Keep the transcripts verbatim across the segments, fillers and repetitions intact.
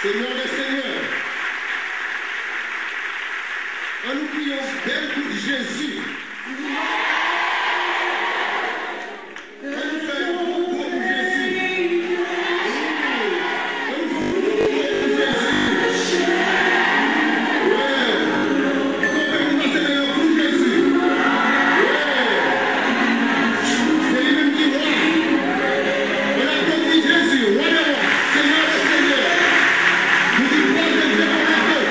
Seigneur des Seigneurs. Ann nou kriye yon bèl kout Jezi. Ann nou fè yon gwo kout Jezi. Ann nou fè yon gwo kout Jezi. Wi. Konpè nou pase nan yon kout Jezi. Wi. Se li menm ki wa. Ann aplodi Jezi, wa dè wa, Senyè dè senyè. Nou di, gloire de Dieu en Hébreu.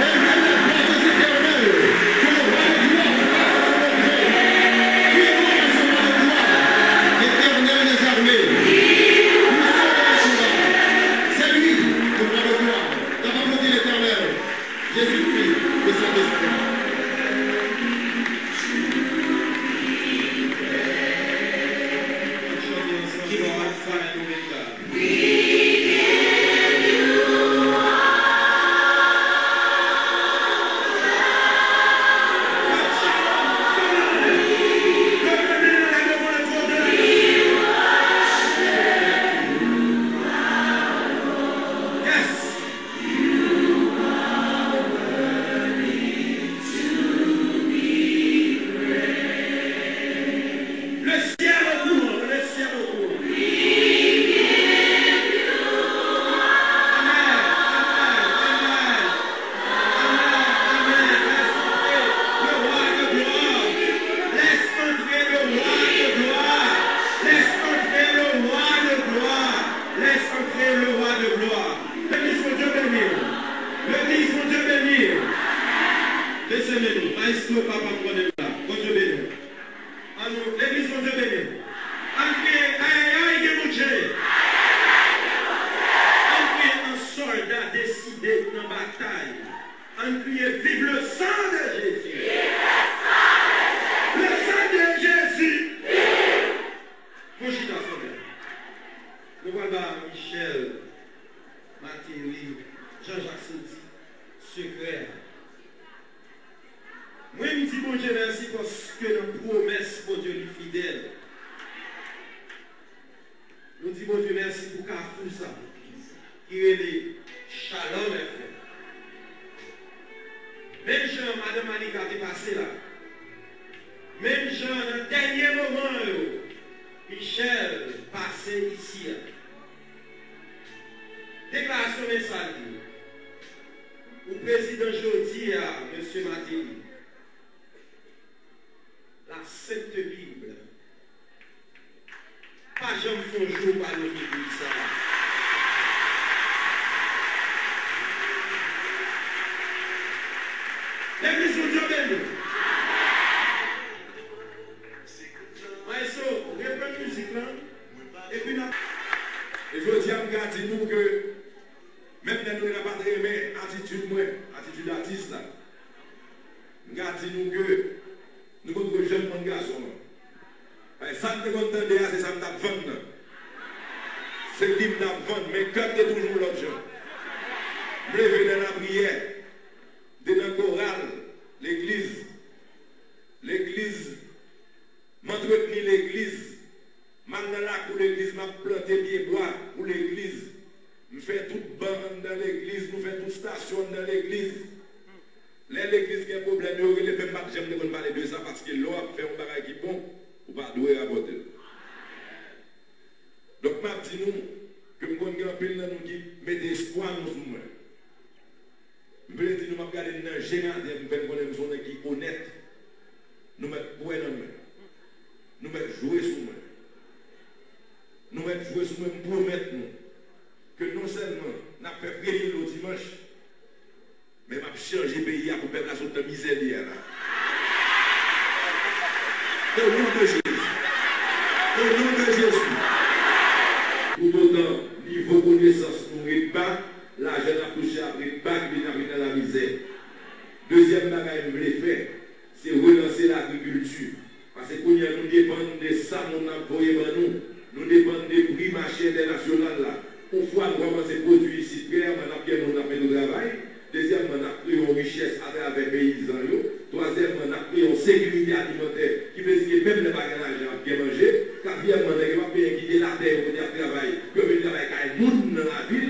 Élevez la gloire aux Éternels. Que le roi de gloire passe à son entrée. Criez louange à ce roi de gloire, l'Éternel des armées. Puissant dans la gloire. C'est lui, le roi de gloire. N ap aplodi Letènèl, Jezikri, le Saint-Esprit. Ki bon Alfa et Omega. Yes. Le ciel au courant, le ciel au courant. Amen, amen, amen. Amen, amen. Laisse entrer le roi de gloire. Laisse entrer le roi de gloire. Laisse entrer le roi de gloire. Laisse entrer le roi de gloire. Legliz, Bondye beni w. Legliz, Bondye beni w. Bese men nou. Maestro, papa m konnen w la. Bondye beni w. Ann nou, legliz, Bondye beni w. Ann kriye, ayayay, gen Bondye. Ann kriye, an sòlda deside nan batay. Ann kriye, vive le sang de Jésus. Le sang de Jésus. Pran chita, frè m. Nou pral ba Michel Martelly, Jean-Jacques Sainty, sekrè a. Mwen, m di Bondye mèsi paske nan pwomès Bondye li fidèl. Nou di Bondye mèsi pou kafou sa ki rele Shalom F M. Menm jan madanm Malika te pase la, menm jan nan dènye moman yo, Michel pase isi a. Deklarasyon men sa l di. Ou prezidan jodi a, mesye Martelly. La Sainte Bible. Pa janm fè yon jou w pa leve pou li sa. Legliz, Bondye beni w. Maestro, reprann mizik lan. Epi n ap. E jodi a, m ka di nou ke menm lè nou pa t renmen atitid mwen, atitid atis la, m ka di nou ke nou potko janm konn gason an. Paske sa m te konn tande a, se sa m t ap vann nan. Se li m t ap vann, men kè m te toujou lòt jan. M leve nan lapriyè, m te nan koral legliz. Legliz, m antretni legliz. M al nan lakou legliz, m ap plante pyebwa pou legliz. M fè tout ban anndan legliz, nou fè tout estasyon anndan legliz. Lè legliz gen pwoblèm, yo rele m, men m pa t janm te konn pale de sa, paske lè w ap fè yon bagay ki bon, ou pa dwe rapòte l. Donk, m ap di nou ke m konn gen anpil nan nou ki mete espwa nou sou mwen. M vle di nou, m ap gade n nan je maten, pou m fè n konnen m se yon nèg ki onèt. Nou mèt kwè nan mwen. Nou mèt jwe sou mwen. Nou mèt jwe sou mwen, m pwomèt nou ke non sèlman n ap fè premye lo dimanch, men m ap chanje peyi a pou pèp la sot nan mizè li a la. O non de Jezi. O non de Jezi. Toutotan nivo konesans nou ret ba, lajan n ap touche ap ret ba, ki vin ap ret nan lamizè. Dezyèm bagay m vle fè, se relanse lagrikilti. Paske kounye a, nou depann de sa moun ap voye ban nou. Nou depann de pri mache entènasyonal la. Yon fwa nou kòmanse pwodui isit, premyèman, n ap gen moun ap mete travay. Dezyèmman, n ap kreye yon richès atravè peyizan yo. Twazyèmman, n ap kreye yon sekirite alimantè, ki vle di ke menm lè pa gen lajan, ap gen manje. Katriyèmman, nèg yo p ap bezwen kite latè yo kote y ap travay pou yo vin travay kay moun nan lavil.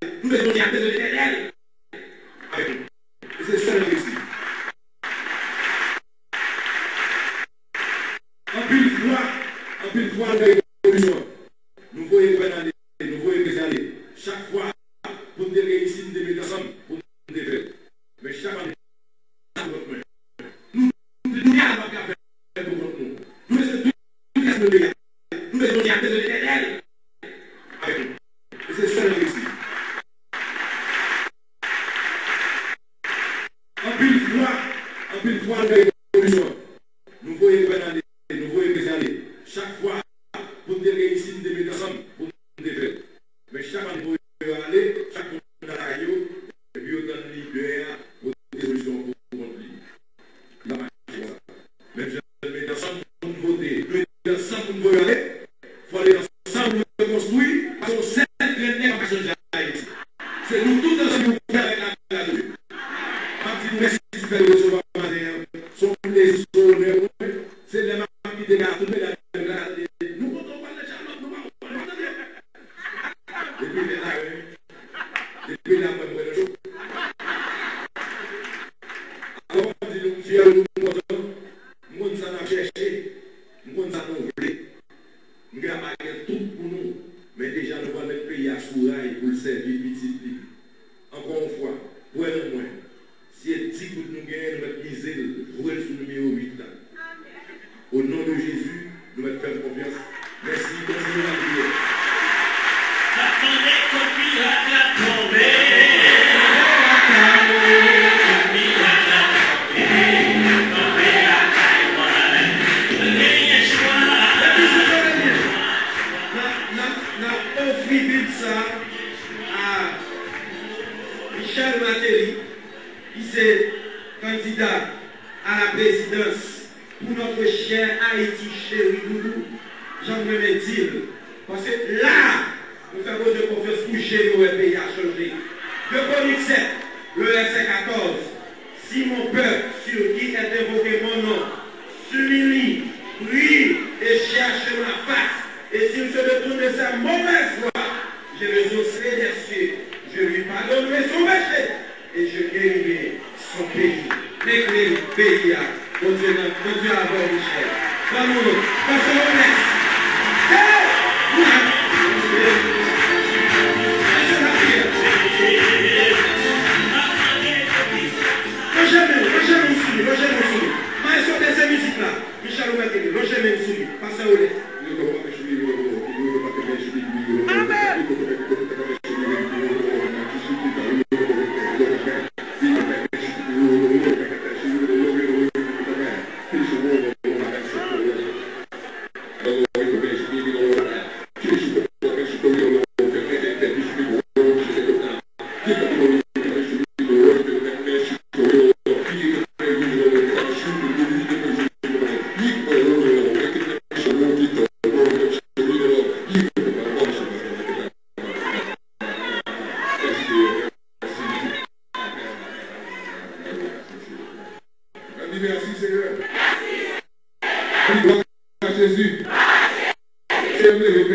Nou bezwen yon dyalòg, bezwen Letènèl avèk nou. E se sèl reyisi. Anpil fwa, anpil fwa, nou fè revolisyon. Nou voye gouvènman ale, nou voye prezidan ale. Chak fwa, pou n te reyisi, n te met ansanm pou n te fè l. Men chak fwa, nou pou kont mwen. Nou, nou, nou, nou pa ka fè pou kont nou. Nou bezwen tout klas nan peyi a. Nou bezwen yon dyalòg, bezwen Letènèl avèk nou. E se sèl reyisi. Anpil fwa, anpil fwa, nou fè revolisyon. Nou voye gouvènman ale, nou voye prezidan ale. Chak fwa, pou n te reyisi, n te met ansanm pou n te fè l. Men chak fwa nou voye yo ale, chak moun nan lakay yo, epi yo tann lidè a pote solisyon pou kont li. Li pa mache konsa. Menm jan nou mete ansanm pou n vote, nou mete ansanm pou n voye yo ale, fò n mete ansanm pou n rekonstwi, paske yon sèl grenn nèg pa ka chanje Ayiti. Se nou tout ansanm ki pou fè avèk lavi a tou. M ap di nou mèsi pou fè nou resevwa maten an. Se yon plezi, se yon onè pou mwen. Se lè m ap kite la, tout medam yo la, nou kontan w pral nan Chalmant, nou pa kontan, nou pa tande. Depi lè la, wi. Depi la, mwen, mwen nan cho. Alò, m ap di nou, m fyè de nou, m kontan. M konn sa n ap chèche. M konn sa nou vle. M gen pa gen tout pou nou. Men deja, nou pral met peyi a sou ray pou l sèvi pitit li. Ankò yon fwa, kwè nan mwen. Si e ti goud nou genyen, nou mèt mize l, voye l sou nimewo uit la. O non de Jezi, nou mèt fè m konfyans. Mèsi, kontinye lapriyè. N ap mande kot mirak la tonbe. Kot mirak la tonbe. Tonbe lakay mwen. Genyen jwa. N ap, n ap, n ap ofri Bib sa a Michel Martelly, ki se kandida a la prezidans pou notre chère Haïti chérie doudou, jan m renmen di l, paske la, nou fè Bondye konfyans pou je nou wè peyi a chanje. De Konik sèt, le vèsè katòz, si mon peuple sur qui est invoqué mon nom s'humilie, prie et cherche ma face, et s'il se détourne de ses mauvaises voies, je les exaucerai des cieux, je lui pardonnerai son péché et je guérirai son pays. Regle peyi a. Bondye nan, Bondye avè w, Michel. Ban nou, pase yon mèsi. Hey! Mwen se lapriyè. Lonje men w, lonje men w sou li, lonje men w sou li. Maestro, bese mizik la. Michel Martelly, lonje men w sou li. Pase w lè. Amen. Ann di mèsi, Senyè. Ann di glwa a Jezi. Senyè, m leve,